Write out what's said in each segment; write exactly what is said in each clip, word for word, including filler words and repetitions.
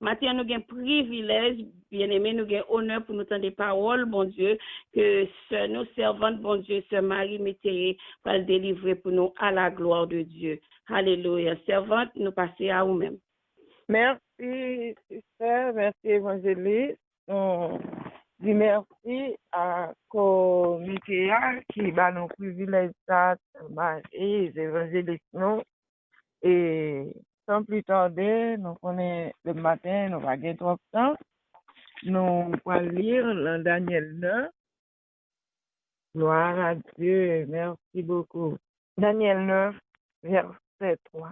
Maten an, nou gen privilèj, byeneme, nou gen onè pou nou tande pawòl Bondye ke sè nou, sèvant Bondye, sè Marie Métayer, pral delivre pou nou, à la gloire de Dieu. Alelouya. Sèvant, nou pase a ou menm. Mèsi, sistè. Mèsi, evanjelis. Nou di mèsi a komite a ki ba nou privilèj sa, Marie, evanjelis nou. E san pli tade, nou konnen demen maten, nou pa gen twòp tan. Nou pral li nan Danyèl nèf. Gloire à Dieu. Merci beaucoup. Daniel neuf, verset trois.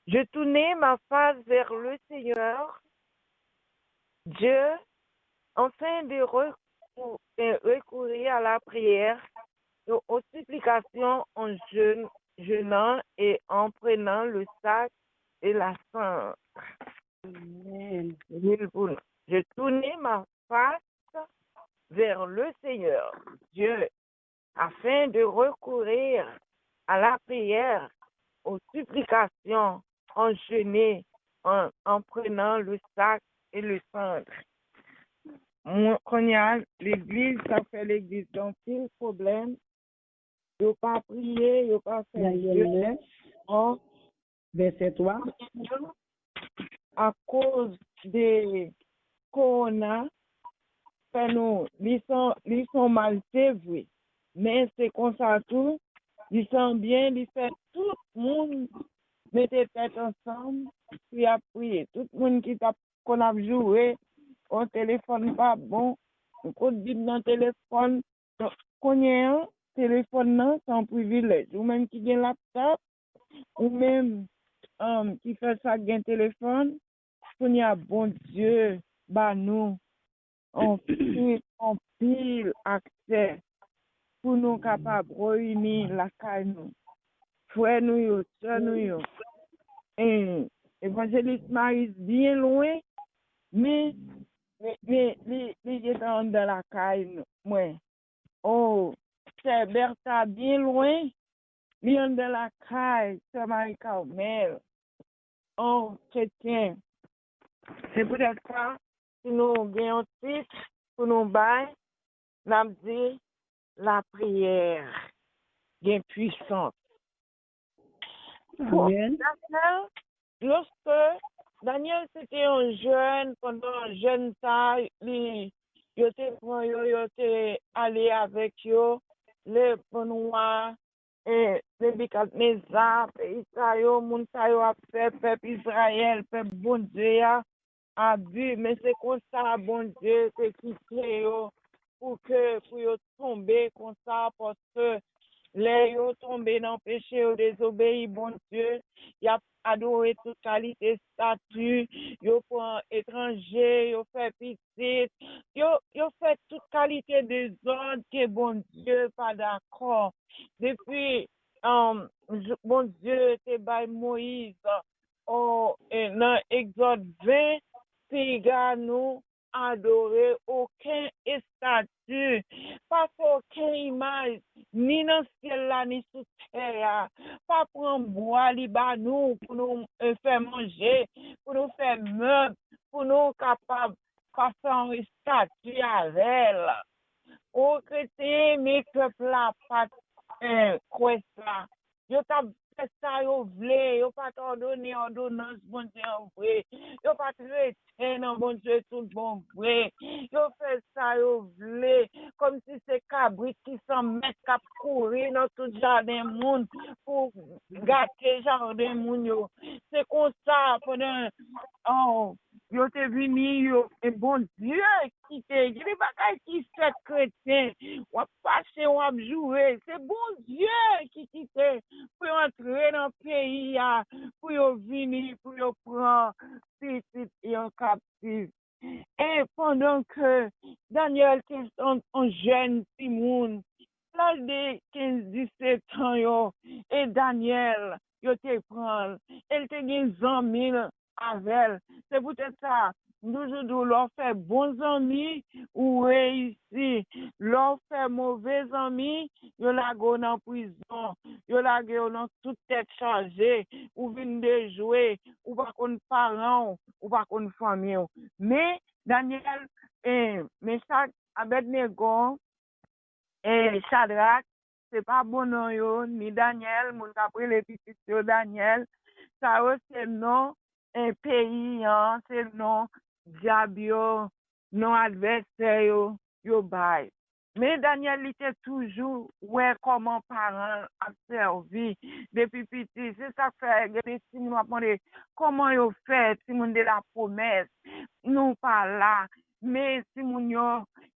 Je tournai ma face vers le Seigneur, Dieu, afin de recou- euh, recourir à la prière et aux supplications en jeûne- jeûnant et en prenant le sac et la cendre. Amen. Mil pou nou. Je tournai ma face vers le Seigneur, Dieu, afin de recourir à la prière, aux supplications, en jeûnant, en, en prenant le sac et le cendre. Mwen, kounye a, legliz, sa fè legliz gen anpil pwoblèm. Yo pa priye, yo pa fè Daniel jèn. neuf, verset trois. Akoz de kowona, fè nou, li son, li son mal, se vre. Men se konsa tou, li son byen, li fè tout moun mete tèt ansanm pou y ap priye. Tout moun ki t ap konn ap joure, yon telefòn pa bon, yon kout bib nan telefòn. Donk, kounye an, telefòn nan se yon privilèj. Ou menm ki gen laptòp, ou menm um, ki fè sa gen telefòn, kounye a Bondye ba nou anpil, anpil aksè pou nou kapab reyini lakay nou. Frè nou yo, sè nou yo. E, Evanjelis Maris byen lwen, men, men, men li, li gentan anndan lakay nou- mwen. Oh, sè Bertha byen lwen, li anndan lakay, sè Marie Carmel. Oh, kretyen. Se poutèt sa, si nou gen yon tit pou nou bay, n ap di lapriyè gen pwisans. Bon, Amen. Daniel, lorsque Daniel c'était un jeune, pendant jeûne sa, li, yo te pran yo, yo te ale avèk yo, le bon wa, e Nebikadneza, peyi sa yo, moun sa yo ap fè pèp Izrayèl, pèp Bondye a, abi, men se konsa Bondye te kite yo pou ke, pou yo tonbe konsa, paske lè yo tonbe nan peche, yo dezobeyi Bondye, y ap adore tout kalite estati, yo pran etranje, yo fè pitit, yo, yo fè tout kalite dezòd ke Bondye pa dakò. Depi, um, Bondye te bay Moyiz, o, e, nan Egzòd ven, piga nou adore okenn estati, pa fè okenn imaj, ni nan syèl la, ni sou tè a. Pa pran bwa li ba nou pou nou, e, fè manje, pou nou fè mèb, pou nou kapab pa fè yon estati avè l. O kretyen, men pèp la pa t, e, kwè sa. Yo t ap fè sa yo vle, yo pa t òdone òdonans Bondye an vre, yo pa t rete nan Bondye tout bon vre. Yo fè sa yo vle, kòmsi se kabrit ki san mèt k ap kouri nan tout jaden moun pou gate jaden moun yo. Se konsa, pandan, o, yo te vini, yo, e Bondye ki te, gen de bagay ki fèt kretyen, w ap fache, w ap joure, se Bondye ki kite pou yo antre nan peyi a, pou yo vini, pou yo pran pitit yo kaptif. E pandan ke Danyèl te yon, yon jèn timoun, laj de kenz, disèt an yo, e Danyèl, yo te pran l, e l te gen zanmi l, avè l. Se poutèt sa, m toujou di w, lè w fè bon zanmi, ou reyisi. Lè w fè move zanmi, yo lage w nan prizon. Yo lage w nan tout tèt chaje. Ou vin dejwe. Ou pa konn paran w. Ou pa konn fanmi w. Men, Danyèl, eh, Mechak, Abèdnego, eh, Chadrak, se pa bon non yo, ni Danyèl, moun k ap rele pitit yo Danyèl. Sa yo se non, eh, peyi an, se non dyab yo, non advèsè yo, yo bay. Men Danyèl, li te toujou wè kòman paran l ap sèvi depi piti. Se sa k fè gen de timoun w ap mande kòman yo fè, timoun de la pwomès, nou pa la. Men timoun yo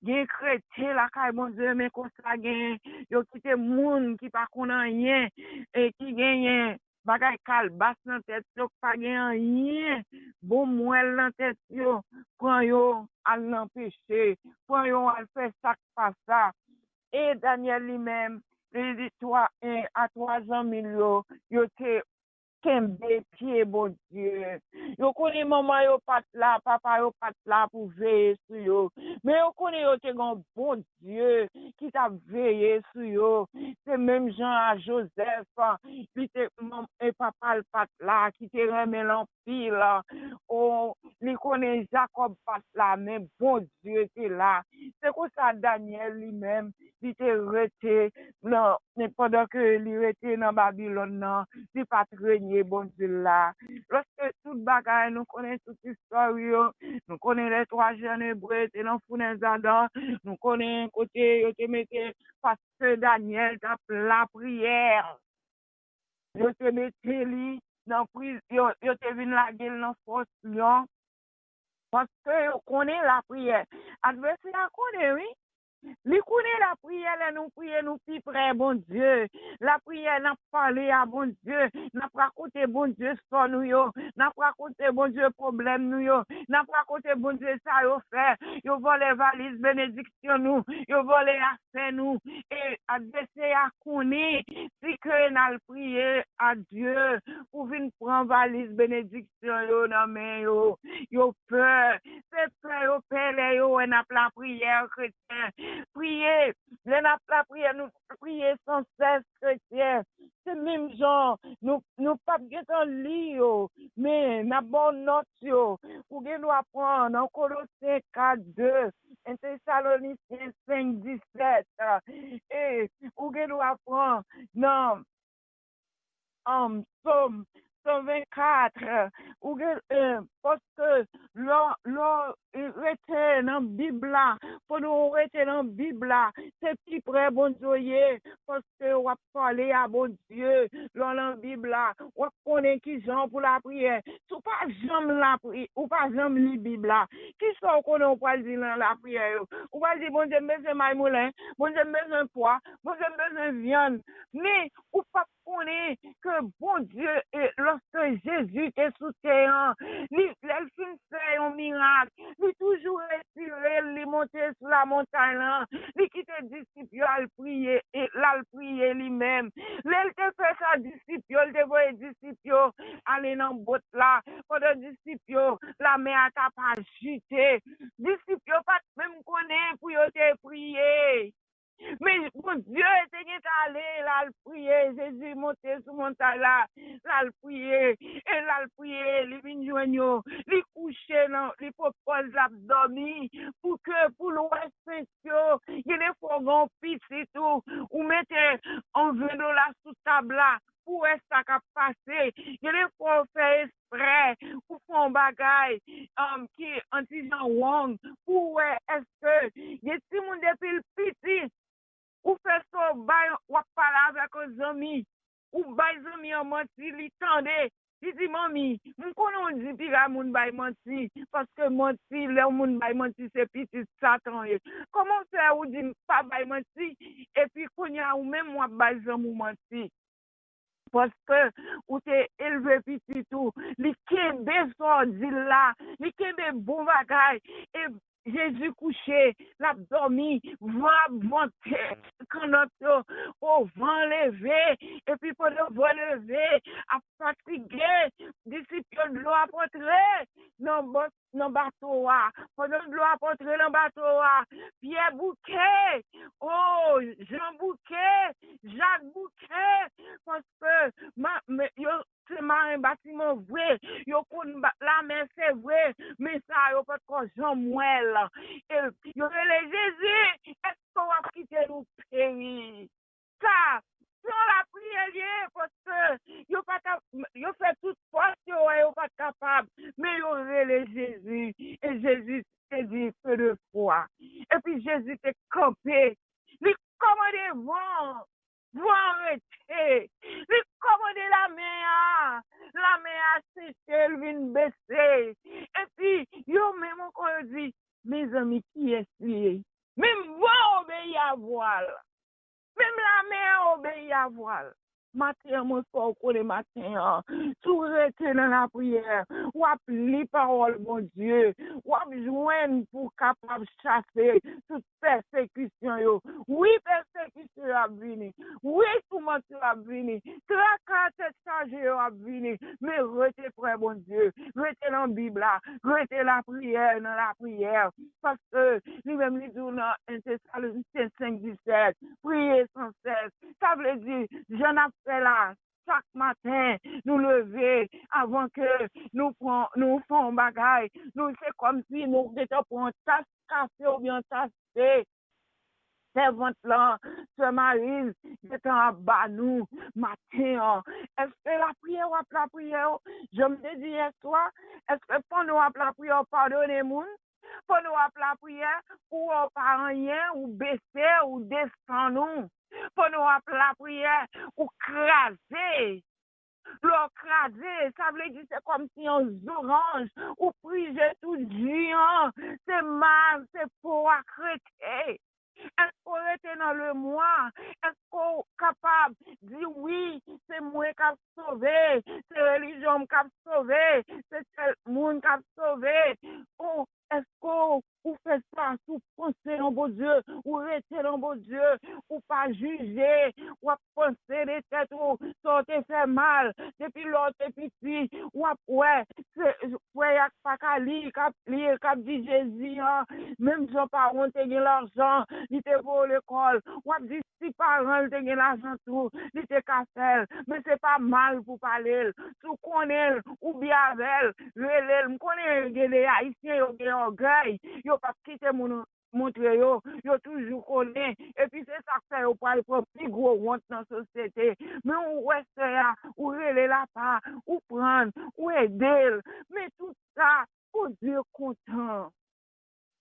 gen kretyen lakay Bondye, men konsa gen yo kite moun ki pa konn anyen e ki genyen bagay kalbas nan tèt yo, k pa gen anyen bon mwèl nan tèt yo, pran yo al nan peche, pran yo al fè sa k pa sa. E Danyèl li menm, li di twa, e, a twa zanmi l yo, yo te kenbe pye Bondye. Yo konnen manman yo pa t la, papa yo pa t la pou veye sou yo. Men yo konnen yo te gen yon Bondye ki t ap veye sou yo. Se menm jan a Jozèf, li te, manm, e papa l pa t la, ki te renmen l anpil. O, li konnen Jakòb pa t la, men Bondye te la. Se konsa Danyèl li menm, li te rete nan, men pandan ke li rete nan Babilòn nan, li pa t renye Bondye la. Lòske tout bagay, nou konnen tout istwa yo, nou konnen lè twa jèn Ebre te nan founèz adan, nou konnen kote yo te mete pastè Danyèl t ap lapriyè. Yo te mete li nan pri-, yo, yo te vin lage l nan fòs lyon. Paske yo konnen lapriyè. Advèsè a konnen, wi. Li konnen lapriyè, lè nou priye, nou pi prè Bondye. Lapriyè, n ap pale a Bondye. N ap rakonte Bondye sò nou yo. N ap rakonte Bondye pwoblèm nou yo. N ap rakonte Bondye sa yo fè. Yo vòlè valiz benediksyon nou. Yo vòlè afè nou. E advèsè a konnen si ke n al priye a Dye pou vin pran valiz benediksyon yo nan men yo, yo pè. Se pè yo pè lè yo wè n ap lapriyè, kretyen. Priye. Lè n ap lapriyè, nou priye sansès, kretyen. Se menm jan, nou, nou p ap gentan li yo, men n ap ba w nòt yo. Ou gen dwa pran nan Kolosyen kat de, en Tesalonisyen senk disèt, e ou gen dwa pran nan, um, Sòm san vennkat, ou gen, eh, paske lè, lè w rete nan Bib la, pandan w rete nan Bib la, se pi prè Bondye w ye, paske w ap pale a Bondye. Lè w nan Bib la, w ap konnen ki jan pou lapriyè. Si w pa janm lapri-, ou pa janm li Bib la, ki sa w konnen w pral di nan lapriyè yo? Ou pral di, "Bondye, m bezwen maymoulen, Bondye, m bezwen pwa, Bondye, m bezwen vyann." Men, ou p ap konnen ke Bondye, e, lòske Jezi te sou tè an, li, lè l fin fè yon mirak, li toujou retire l, li monte sou lamontay lan, li kite disip yo al priye, e l al priye li menm. Lè l te fè sa, disip yo, l te voye disip yo ale nan bòt la, pandan disip yo, lamè a t ap ajite. Disip yo pa t menm konnen pou yo te priye. Men Bondye te gentan ale, l al priye. Jezi monte sou montay la, l al priye. E l al priye, li vin jwenn yo. Li kouche nan, li pran pòz l ap dòmi. Pou ke, pou l wè sent yo. Gen de fwa w gen yon pitit ou, ou mete yon ven dola sou tab la. Pou wè sa k ap pase. Gen de fwa w fè eksprè, ou fè yon bagay, um, ki yon ti jan wrong, pou wè èske gen timoun depi l piti, ou fè sa w bay, w ap pale avèk yon zanmi, ou bay zanmi an manti, li tande, li di, "Manmi, m konnen w di piga moun bay manti, paske manti, lè yon moun bay manti, se pitit Satan ye. Kòman w fè ou di m pa bay manti, epi kounye a ou menm w ap bay zanmi w manti?" Paske ou te elve pitit ou, li kenbe sa w di l la, li kenbe bon bagay. E Jezi kouche, l ap dòmi, van ap vante, kannòt yo, o van leve, epi pandan van leve, ap fatige, disip yo dlo ap antre nan bò nan bato a. Pandan dlo ap antre nan bato a, Pyè bouke, o, Jan bouke, Jak bouke, paske ma, men, yo se maren batiman vre, yo konn ba, lamè se vre, men sa yo pa t ko janm wè l. E yo rele Jezi, èske w ap kite nou peri? Sa, se yon lapriyè li ye, paske yo pa t ap, yo fè tout fòs yo wè yo pa t kapab, men yo rele Jezi, e Jezi te di, peu de foi. Epi Jezi te kanpe, li kòmande van, van rete, li kòmande lamè a, lamè a sete, l vin bese. Epi yo menm ankò yo di, mezanmi, kiyès li ye? Menm van obeyi a vwa l. Menm lamè an obeyi a vwa l. Maten an, mwen fè w konnen maten an, si w rete nan lapriyè, w ap li pawòl Bondye, w ap jwenn pou w kapab chase tout pèsekisyon yo. Wi, pèsekisyon yo ap vini. Wi, toumant yo ap vini. Traka tèt chaje yo ap vini. Men rete prè Bondye. Rete nan Bib la. Rete lapriyè nan lapriyè. Paske li menm li di w nan en Tesalonisyen senk disèt, priye san sès. Sa vle di, jan n ap fè la, chak maten, nou leve, avan ke nou pran, nou fè yon bagay, nou se kòmsi nou gentan pran yon tas kafe oubyen yon tas te. Sèvant lan, sè Mariz, gentan ap ba nou maten an. Èske lapriyè w ap lapriyè w? Jan m te di yèswa, èske pandan w ap lapriyè w padone moun? Pandan w ap lapriyè, ou wè w pa anyen, ou bese, ou desann ou. Pandan w ap lapriyè, ou kraze. Lè w kraze, sa vle di se kòmsi yon zoranj, ou prije tout ji an, se mal, se po a k rete. Èske w rete nan lemwa? Èske w kapab di, wi, se mwen k ap sove, se relijyon m k ap sove, se tèl moun k ap sove? Ou, èske w, ou fè sa sou panse nan Bondye, ou rete nan Bondye, ou pa jije, w ap panse de tèt ou, sa w te fè mal, depi lè w te piti, w ap wè, se, frè y ak pa ka li, k ap li, k ap di Jezi an, menm jan paran w te gen lajan, li te voye w lekòl, w ap di si paran l te gen lajan tou, li te ka fè l, men se pa mal pou pale l. Si w konnen l, ou byen avè l, rele l. M konnen gen de Ayisyen, yo gen ògèy, yo p ap kite moun montre yo, yo toujou konnen. Epi se sa k fè yo pral pran pi gwo wont nan sosyete. Men ou wè sè a, ou rele l apa, ou pran l, ou ede l. Men tout sa, Bondye kontan.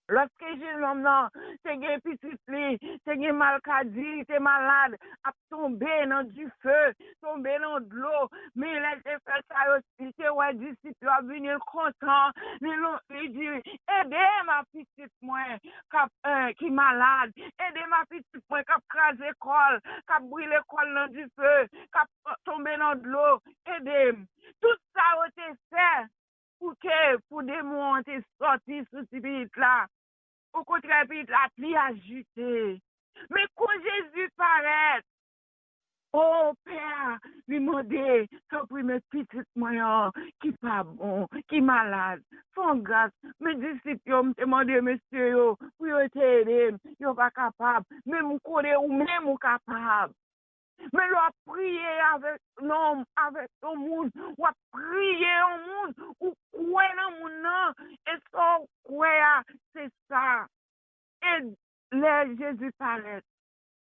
Lòske jennonm nan te gen pitit li, te gen malkadi, li te malad, ap tonbe nan dife, tonbe nan dlo. Men lè l te fè sa yo, li te wè disip yo ap vini, l kontan. Li, li di, ede m ak pitit mwen k ap, eh, ki malad. Ede m ak pitit mwen k ap kraze kò l, k ap brile kò l nan dife, k ap tonbe nan dlo. Ede m. Tout sa yo te fè pou ke, pou demon an te sòti sou ti pitit la. Okontrè, pitit la pli ajite. Men kon Jezi parèt, o, pè a, li mande, tanpri, men pitit mwen an ki pa bon, ki malad, fè yon gras. Men disip yo, m te mande mesye yo pou yo te ede m, yo pa kapab. Men m konnen ou menm ou kapab. Men lè w ap priye avèk yon, avèk yon moun, w ap priye yon moun, ou kwè nan moun nan, e sa w kwè a, se sa. E lè Jezi parèt,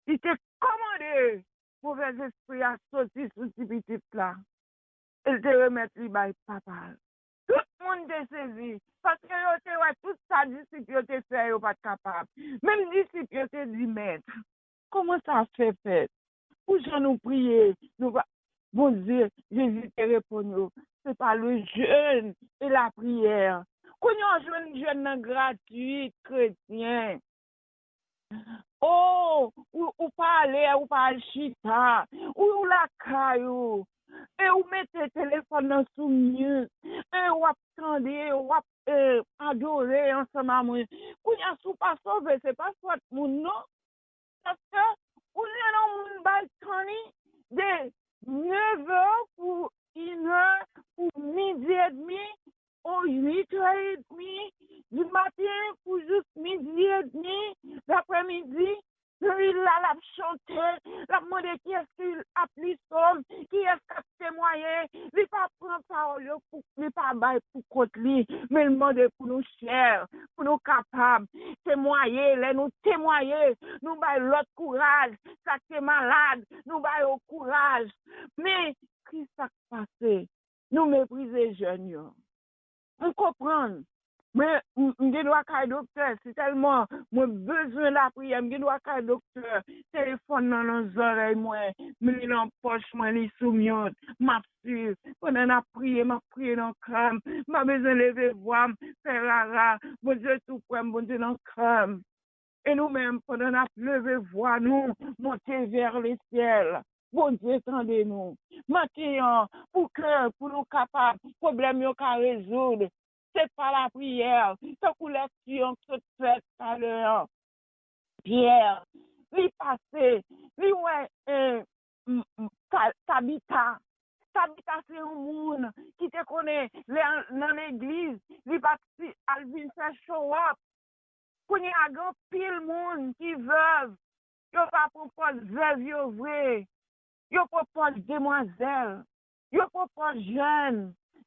li te kòmande movèzespri a soti sou ti pitit la. E l te remèt li bay papa l. Tout moun te sezi, paske yo te wè tout sa disip yo te fè, yo pa t kapab. Menm disip yo te di, Mèt, kòman sa fè fèt? Pou jan nou priye, nou pa. Bondye, Jezi te reponn yo, se pa le jeûne et la prière. Kounye a w jwenn jèn nan gratuit, kretyen. O, ou, ou pa ale, ou pa al chita, ou, ou lakay ou, e ou mete telefòn nan sou mute, e w ap tande, w ap e, adore ansanm a mwen. Kounye a, si w pa sove, se pa fòt moun, non. Paske ou jwenn yon moun bay tan li de nèf è pou inè, pou midi edmi, ou uit è edmi di maten pou jis midi edmi daprèmidi, ri l la, l ap chante, l ap mande kiyès ki ap li sòm, kiyès k ap temwaye. Li pa pran pawòl yo pou, li pa bay pou kont li, men l mande pou nou chè, pou nou kapab temwaye. Lè nou temwaye, nou bay lòt kouraj. Sa k te malad, nou ba yo kouraj. Men, ki sa k pase? Nou meprize jèn yo. M konprann. Men, m m gen dwa kay doktè, si tèlman mwen bezwen lapriyè, m gen dwa kay doktè. Telefòn nan nan zòrèy mwen, m li nan pòch mwen, li sou mute. M ap swiv. Pandan n ap priye, m ap priye nan kè m. M pa bezwen leve vwa m, fè rara. Bondye tou prè m, Bondye nan kè m. E nou menm, pandan n ap leve vwa nou, monte vè lesyèl, Bondye tande nou. Maten an, pou ke, pou nou kapab, pwoblèm yo ka rezoud. Se pa lapriyè, tankou lèkti an k sot fèt talè an. Pyè, li pase, li wè, e, m- m- Ta- Tabita. Tabita se yon moun ki te konnen lè l nan legliz, li pa t si- al vin fè show up. Kounye a, gen anpil moun ki vèv, yo pa pran pòz vèv yo vre. Yo pran pòz demwazèl. Yo pran pòz jèn.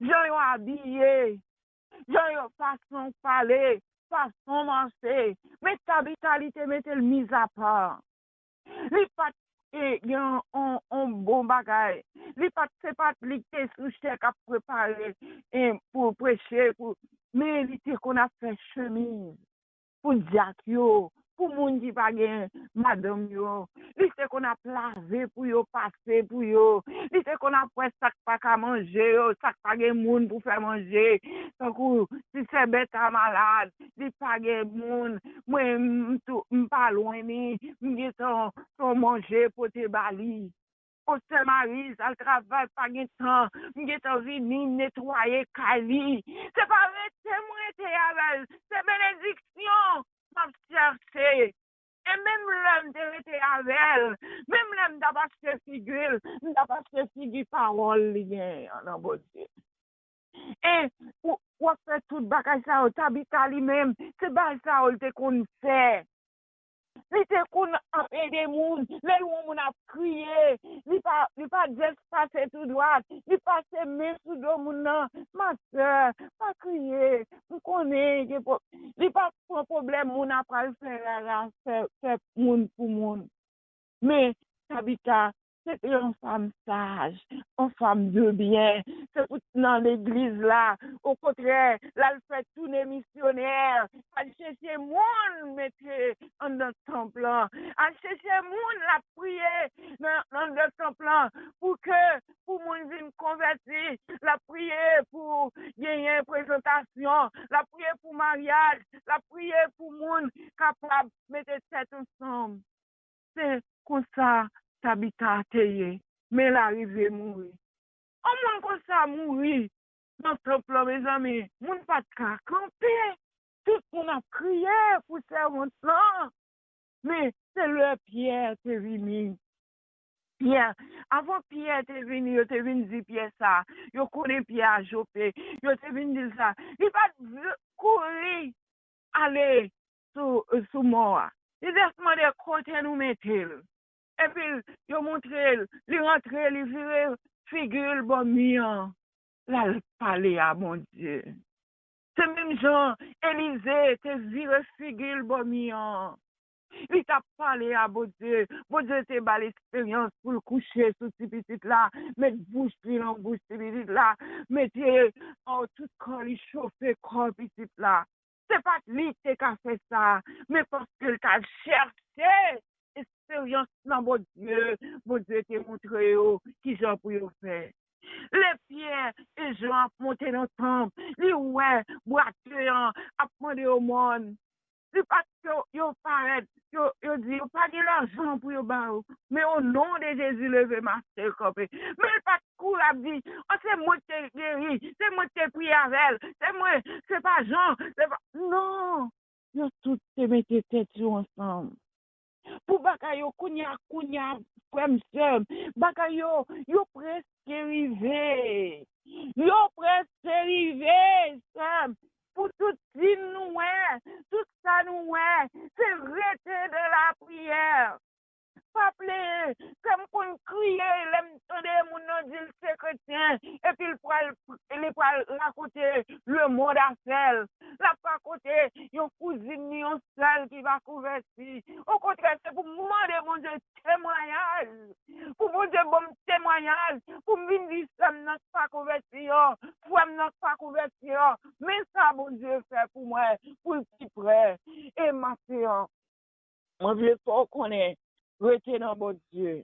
Jan yo abiye, jan yo, fason pale, fason mache. Men Tabita, li te mete l mizapa. Li pa t e, gen on, on bon bagay. Li pa t, se pa t li ki te sou chè k ap prepare e, pou preche, pou, men li te konn ap fè chemiz pou dyak yo, pou moun ki pa gen madanm yo. Li te konn ap lave pou yo, pase pou yo. Li te konn ap wè sa k pa ka manje yo, sa k pa gen moun pou fè manje. Tankou si sè Bèta malad, li pa gen moun. Mwen, m tou, m pa lwen li, m gentan fè manje pote ba li. O sè Maris al travay, pa gen tan, m gentan vini, m netwaye kay li. Se pa rete m rete avè l, se benediksyon m ap chèche. E menm lè m te rete avè l, menm lè m t ap achte figi l, m t ap achte figi pawòl li genyen an nan Bondye. E w w ap fè tout bagay sa yo. Tabita li menm, se bagay sa yo l te konn fè. Li te konn ap ede moun. Lè l wè yon moun ap kriye, li pa, li pa just pase tou dwat. Li pase men sou do moun nan. Ma sè, pa kriye. M konnen gen pwo-, li pa pran pwoblèm moun ap pral fè rara, fè, fè moun pou moun. Men Tabita, se te yon fanm saj, yon fanm de byen. Se pou nan legliz la, okontrè, l al fè toune misyonè, al chèche moun mete anndan tanp lan, al chèche moun l ap priye nan, anndan tanp lan, pou ke, pou moun vin konvèti, l ap priye pou genyen prezantasyon, l ap priye pou maryaj, l ap priye pou moun kapab mete tèt ansanm. Se konsa Tabita te ye, men l arive mouri. Yon moun konsa mouri nan tanp lan, mezanmi, moun pa t ka kanpe. Tout moun ap kriye pou sèvant lan. Men se lè Pyè te vini. Pyè, avan Pyè te vini, yo te vin di Pyè sa. Yo konnen Pyè a Jope. Yo te vin di l sa. Li pa t kouri ale sou, sou mò a. Li te mande kote nou mete l. Epi yo montre l, li rantre, li vire figi l bò mi an, l al pale a Bondye. Se menm jan Elize te vire figi l bò mi an. Li t ap pale a Bondye. Bondye te ba l esperyans pou l kouche sou ti pitit la, met bouch li nan bouch ti pitit la, mete oh, tout kò li chofe kò pitit la. Se pa t li ki te ka fè sa, men paske l t al chèche esperyans nan Bondye, Bondye te montre yo kijan pou yo fè. Lè Pyè e Jan ap monte nan tanp, li wè bwatè an ap mande yo mòn. Li pa t yo, yo parèt, yo, yo di yo pa gen lajan pou yo ba yo. Men o non de Jezi, leve mache kanpe. Men l pa t pou l ap di, "Oh, se mwen ki te geri, se mwen ki te priye avè l, se mwen, se pa Jan, se pa," non, yo tout te mete tèt yo ansanm. Pou bagay yo kounye a, kounye a, frè m, sè m, bagay yo, yo prèske rive. Yo prèske rive, sè m. Pou tout siy nou wè, tout sa nou wè, se rete nan lapriyè. Pa plede, sè m konn kriye lè m tande moun nan di l se kretyen, epi l pral, li pral rakonte lemonn afè l. L ap rakonte yon kouzin li, yon sè l ki pa konvèti. Okontrè, se pou m mande Bondye temwayaj. Pou Bondye ban m temwayaj. Pou m vin di sè m nan k pa konvèti an, frè m nan k pa konvèti an. Men sa Bondye fè pou mwen, pou l pi prè. E maten an, mwen vle fè w konnen, rete nan Bondye.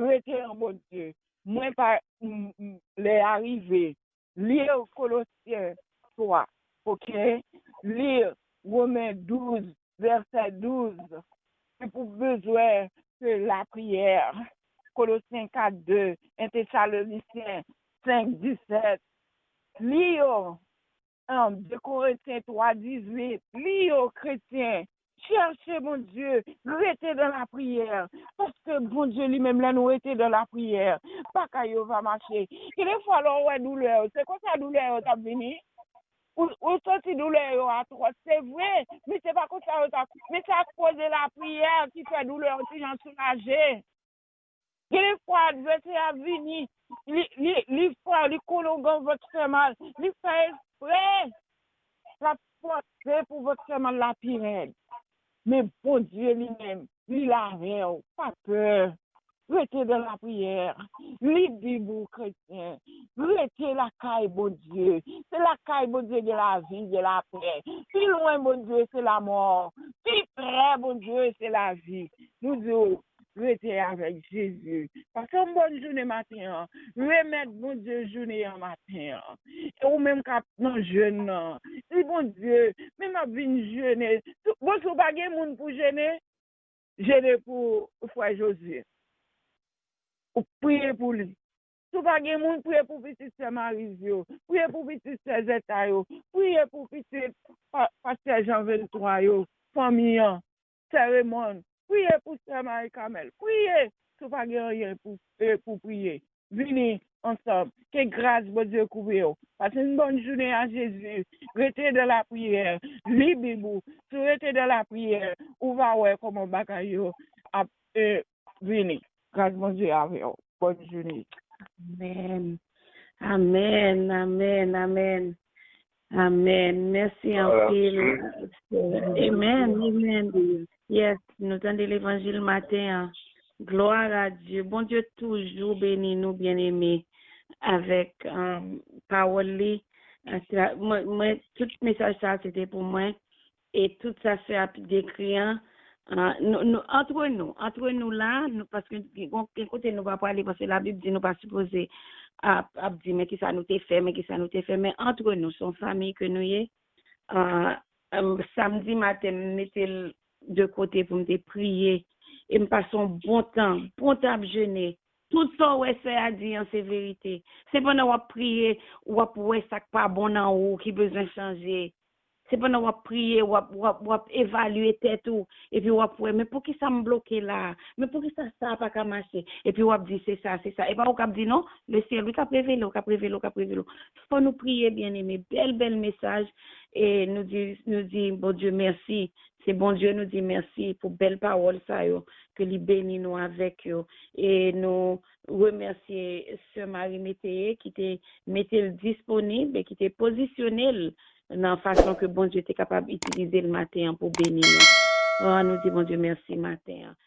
Rete nan Bondye. Mwen pa, m- m- lè a rive, li Kolosyen twa, oke? Li Women douz, vèsè douz. Se pou bezwen ke lapriyè. Kolosyen kat de, en Tesalonisyen senk disèt. Li yo, en, de Korentyen twa dizuit. Li yo, kretyen, chèche Bondye, rete nan lapriyè. Paske Bondye li menm, lè nou rete nan lapriyè, bagay yo va mache. Gen de fwa lè w wè doulè yo, se konsa doulè yo t ap vini. Ou, ou santi doulè yo atwòs, se vre, men se pa konsa yo t ap, men se akoz de lapriyè ki fè doulè yo ti jan soulaje. Gen de fwa advèsè a vini, li, li, li fè, li konnen w gen vant fè mal, li fè espre l ap fòse pou vant fè mal la pi rèd. Men Bondye li menm, li la avè w, pa pè. Rete nan lapriyè. Li Bib ou, kretyen. Rete lakay Bondye. Se lakay Bondye gen lavi, gen lapè. Pi lwen Bondye se lamò. Pi prè Bondye se lavi. Nou di w, rete avèk Jezi. Pase yon bòn jounen maten an. Remèt Bondye jounen an maten an. E ou menm k ap nan jèn nan, di Bondye, men m ap vin jene. Bon, si w pa gen moun pou jene, jene pou frè Jozye. Ou priye pou li. Si w pa gen moun, priye pou pitit sè Mariz yo. Priye pou pitit sè Zèta yo. Priye pou pitit pa- pastè Jan venntwa yo. Fanmi an. Sè Remòn. Priye pou sè Mari Kamèl. Priye. Si w pa gen anyen pou, e, pou priye, vini ansanm. Ke gras Bondye kouvri w. Pase yon bòn jounen a Jezi. Rete nan lapriyè. Li Bib ou. Si w rete nan lapriyè, ou va wè kòman bagay yo ap, e, vini. Gras Bondye avè w. Bòn jounen. Amèn. Amèn, amèn, amèn. Amèn. Mèsi anpil. Amèn, amèn. Yes, nou tande levanjil maten an. Gloire à Dieu. Bondye toujou beni nou, byeneme, avèk, um, pawòl li. Mwen, mwen, tout mesaj sa a, se te pou mwen. E tout sa sè ap dekri an, ah, nou, nou, antre nou, antre nou la, nou, paske gen, gen kote nou pa prale, paske Labib di nou pa sipoze ap, ap di, men kisa nou te fè, men kisa nou te fè, men antre nou, se yon fanmi ke nou ye. Ah, em, samdi maten, m mete l de kote pou m te priye. E m pase yon bon tan, bon tan ap jene. Tout sa w wè sè a di an se verite. Se pandan w ap priye, w ap wè sa k pa bon nan ou, ki bezwen chanje. Se pandan w ap priye, w ap, w ap, w ap evalye tèt ou, epi w ap wè, men poukisa m bloke la a? Men poukisa sa a pa ka mache? Epi w ap di, se sa, se sa. E pa ou k ap di, non, le syèl, wi, k ap revele w, k ap revele w, k ap revele w. Fò nou priye, byeneme. Bèl, bèl mesaj. E nou di, nou di Bondye mèsi. Se Bondye nou di mèsi pou bèl pawòl sa yo, ke li beni nou avèk yo. E nou remèsye sè Marie Métayer ki te mete l disponib e ki te pozisyone l nan fason ke Bondye te kapab itilize l maten an pou beni nou. Ah, nou di Bondye mèsi maten an.